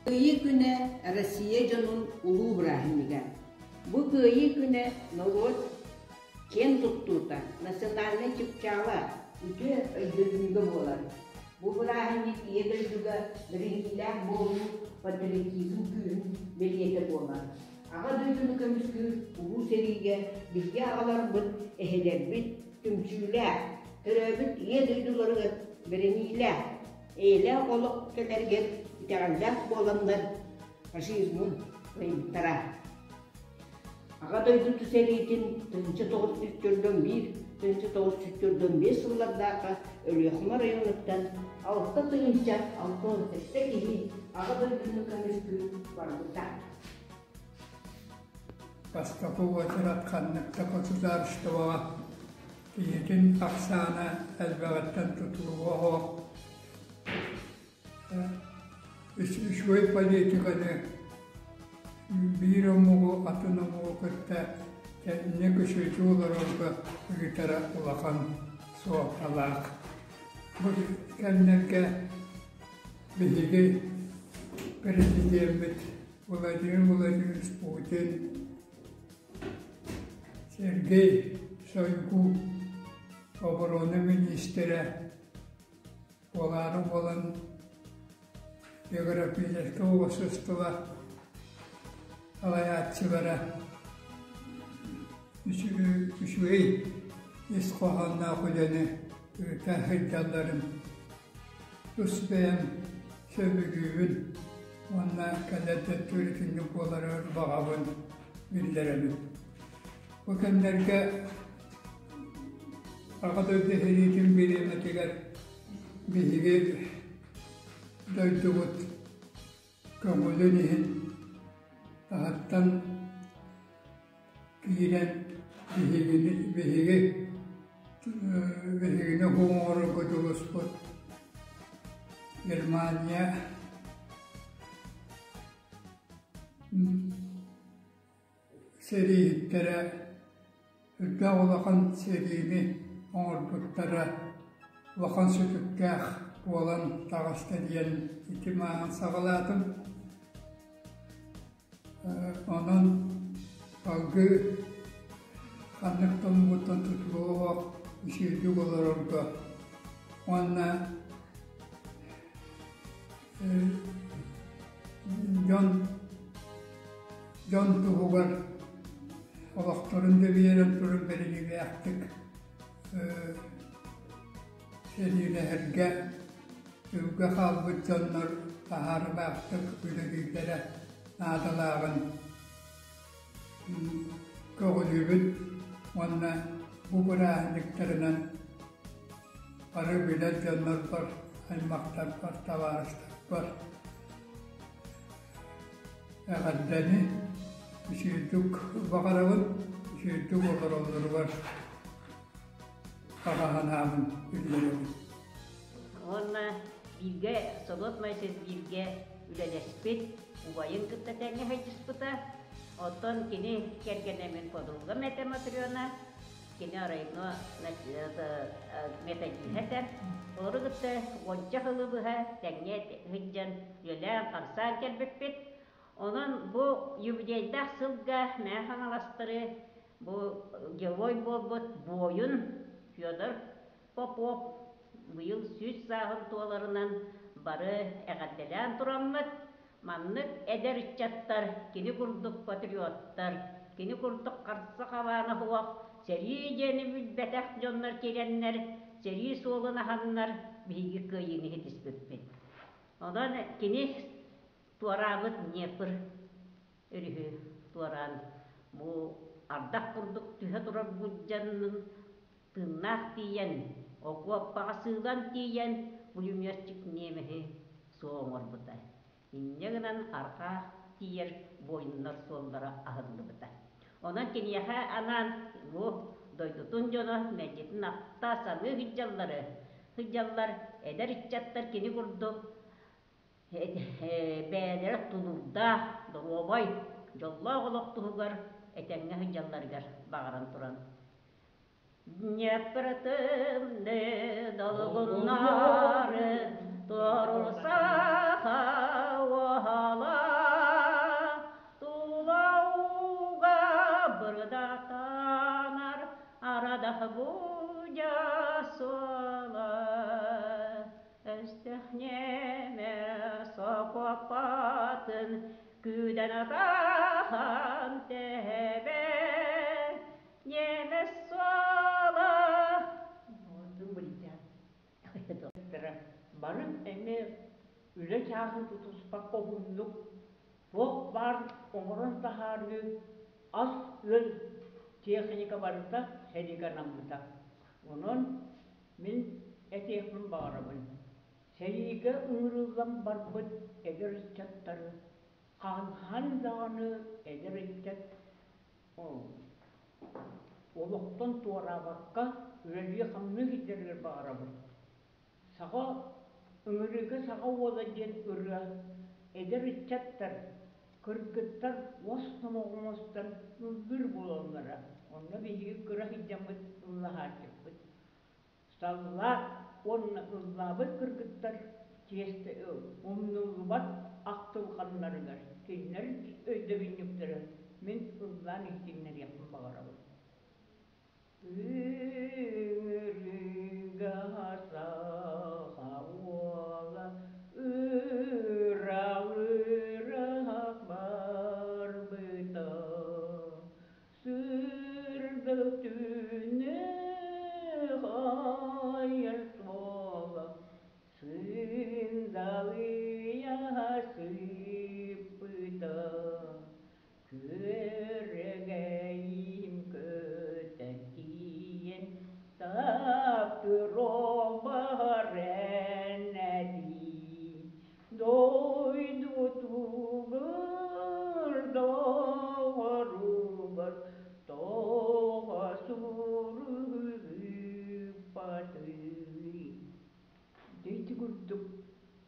Кыайыы күнэ Россия дьонун улуу бырааһынньыга. Бу Кыайыы күнэ норуот киэн туттуута, национальнай чыпчаала, үтүө өйдөбүнньүгэ буолар. Бу бырааһынньык Ийэ дойдуга бэриниилээх буолуу патриотизм күүһүн бэлиэтэ буолар. Аҕа дойдуну көмүскүүр Улуу сэриигэ биһиги аҕаларбыт, эһэлэрбит түмсүүлээх, төрөөбүт Ийэ дойдуларыгар бэриниилээх, эйэлээх олох кэлэригэр итэҕэллээх буоланнар фашизмы кыайбыттара. Аҕа дойду сэриитин 1941 1945 сыллардаахха Өлүөхүмэ оройуонуттан 6 067 киһи Аҕа дойдуну көмүскүү барбыта. Бастакы уочарат ханнык да государствоҕа киһитин ахсаана элбэҕиттэн тутулуга суох үчүгэй политиканы биир омугу атын омугу кытта тэҥҥэ күчүчү олорорго ыытара улахан суолталаах. Бу кэмнэргэ биһиги президеммит Владимир Владимирович Путин, Сергей Шойгу оборона миниистирэ буолаары буолан географическай уопсастыба салайааччылара үчүгэй ис хоһоонноох үлэни ыыта сылдьалларын тус бэйэм сөбүлүүбүн уонна кэлэр да төрүтүнньүк буоларыгар баҕабын биллэрэбин. Бу кэмнэргэ Аҕа дойду сэриитин бириэмэтигэр биһиги дойдубут көҥүлүн иһин таһыттан киирэн биһигини биһиги биһигини оҥорорго дьулуспут Германия Сэрииһиттэрэ үрдээх улахан сэриини оҥорбуттара улахан сүтүктээх буолан таҕыста диэн ити мааҕын саҕалаатым. Онон салгыы ханнык да омугуттан тутулуга суох үчүгэйдик олорорго уонна дьон дьон туһугар олохторун да биэрэн туран бэриниилээхтик сэриилэһэргэ тыылга хаалбыт дьоннор таһаарыылаахтык үлэлииллэрэ наадалааҕын көҕүлүүбүт уонна бу бырааһынньыктарынан бары билэр дьоннорбор, аймахтарбар, табаарыстарбар эҕэрдэни үчүгэйдик баҕарабын, үчүгэйдик олороллоругар баҕа санаабын биллэрэбин. Уонна бииргэ Содот Моисей бииргэ үлэлэспит убайын кытта тэҥҥэ сылдьыспыта. Оттон кини кэргэнэ мин подругам этэ Матрена. Кини оройуоҥҥа методиһа этэ. Олору кытта уонча сылы быһа тэҥҥэ сылдьан үлэлээн-хамсаан кэлбиппит. Онон бу юбилейдаах сылга Мэҥэ Хаҥаластары бу герой буолбут буойун Федор Попов быйыл 100 сааһын туоларынан бары эҕэрдэлээн тураммыт, маннык эдэр ыччаттар кини курдук патриоттар, кини курдук харса хабаана суох сэрии диэни билбэтэх дьоннор киирэннэр, сэрии суолун аһаннар биһиги кыайыыны ситиспиппит. Онон кини туораабыт Днепр өрүһү туораан бу ардах курдук түһэ турар буддьанын тыыннаах тиийэн, окуоппаҕа сыылан тиийэн пулеметчик немеһи суох оҥорбута. Инньэ гынан арҕаа тиийэр буойуннар суоллара аһыллыбыта. Онон киниэхэ анаан бу дойдутун дьоно мэлдьитин ахта саныы сылдьаллары сылдьаллар эдэр ыччаттар кини курдук бэйэлэрэ тулуурдаах, доруобай, дьоллоох олох туһугар этэҥҥэ сылдьалларыгар баҕаран туран Днепртымны долгуннары турур саха уоһалары. куоппатын, күүдэн атахан тэбэр, ньиэмэс суола Бары эмиэ үлэ чааһын тутуспакка уһуннук туох баар оҥорон таһаарыы ас-үөл техника барыта сэриигэ анаммыта. Онон мин этиэхпин баҕарабын, сэриигэ ыҥырыллан барбыт эдэр ыччаттары хаһан даҕаны эдэр ыччат олохтон туораабакка үлэлии-хамныы сылдьарыгар баҕарабын. Саха ыҥырыыга саха уола диэн ырыа эдэр ыччаттар, кыргыттар уос номоҕо оҥостон ыллыыр буолаллара. Онно биһиги кыра сылдьаммыт ыллаһааччыппыт. Саллаат уонна ыллаабыт кыргыттар чиэстэ умнуллубат ахтылҕаннарыгар кинилэр өйдөбүнньүктэрэ мин ыллаан иһитиннэриэхпин баҕарабын. Ыҥырыыга саха уола ыраах-ыраах барбыта Сырдык түүнү хайар суола сындалыйа сыппыта Күөрэгэйим көтөн тиийэн таптыыр олбор энэтин Дойдутугар доҕоругар тоҕо суруйбатый Дьэ ити курдук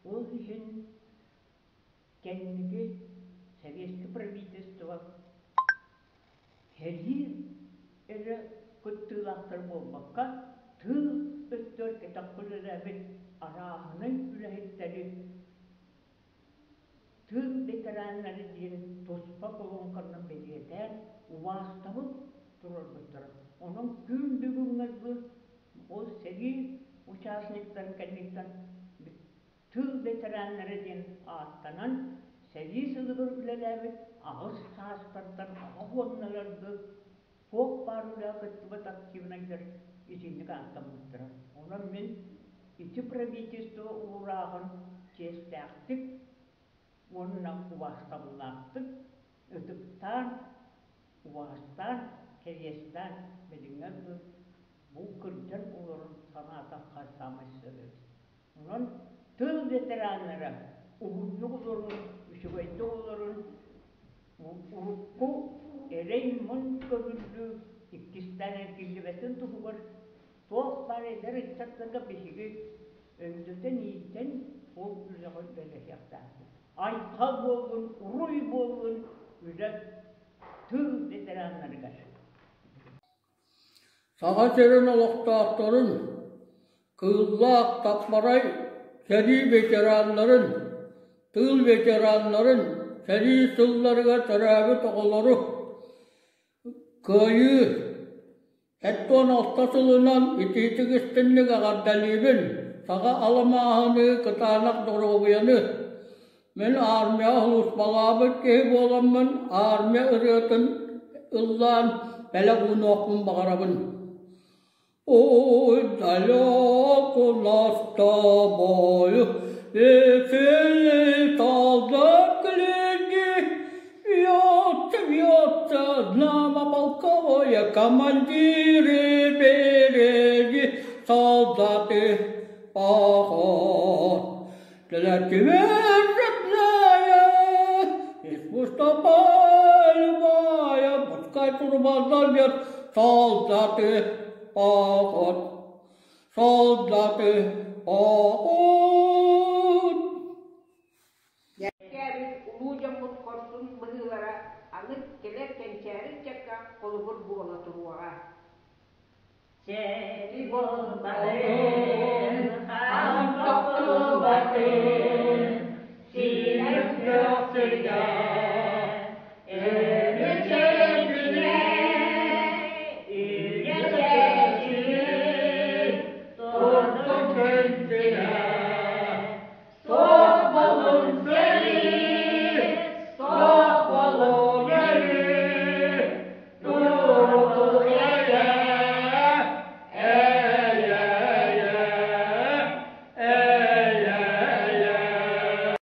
ол иһин кэнники советское правительство сэрии эрэ кыттыылаахтар буолбакка, тыыл өттүгэр кэтэххэ үлэлээбит арааһынай үлэһиттэри тыыл ветераннары диэн туспа колонканан бэлиэтээн убаастабыл туруорбуттара. Онон күн бүгүҥҥэ дылы ол сэрии участниктарын кэнниттэн тыыл ветераннара диэн ааттанан сэрии сылыгар үлэлээбит аҕыс саастартан аҕа уонналарга туох баар үлэҕэ кыттыбыт активнайдар итинник ааттаммыттара. Онон мин ити правительство уурааҕын чиэстээхтик уонна убаастабыллаахтык ытыктаан, убаастаан, кэриэстээн билиҥҥэ дылы бу кырдьан олорон санаатахха саамай сөп эбит. Онон тыл ветераннара уһуннук олорун, үчүгэйдик олорун, урукку эрэй-мун көбүллүү иккистээн эргиллибэтин туһугар туох баар эдэр ыччаттарга биһиги өйдөтөн-иитэн ол үлэҕэ үлэлэһиэхтээхпит. Айхал буоллун, уруй буоллун үлэ тыл ветераннарыгар. Саха сирин олохтоохторун, Кыыллаах Таппарай сэрии ветераннарын, тыыл ветераннарын, сэрии сылларыгар төрөөбүт оҕолору Кыайыы 76 сылынан итиитик истинник эҕэрдэлиибин, саха аламааһыныы кытаанах доруобуйаны! Мин армияҕа сулууспалаабыт киһи буоламмын армия ырыатын ыллаан бэлэх уунуохпун баҕарабын. Ой, далеко нас с тобою, веселей солдат гляди, вьется, вьется знамя полковое, командиры впереди, солдаты поход. Для тебя, родная, испустопа любая, пускай труба зовет солдаты поход, солдаты поход. Кээбит улуу дьоммут хорсун быһыылара аны кэлэр кэнчээри ыччакка холобур буола туруоҕа. Сэрии буолбатын.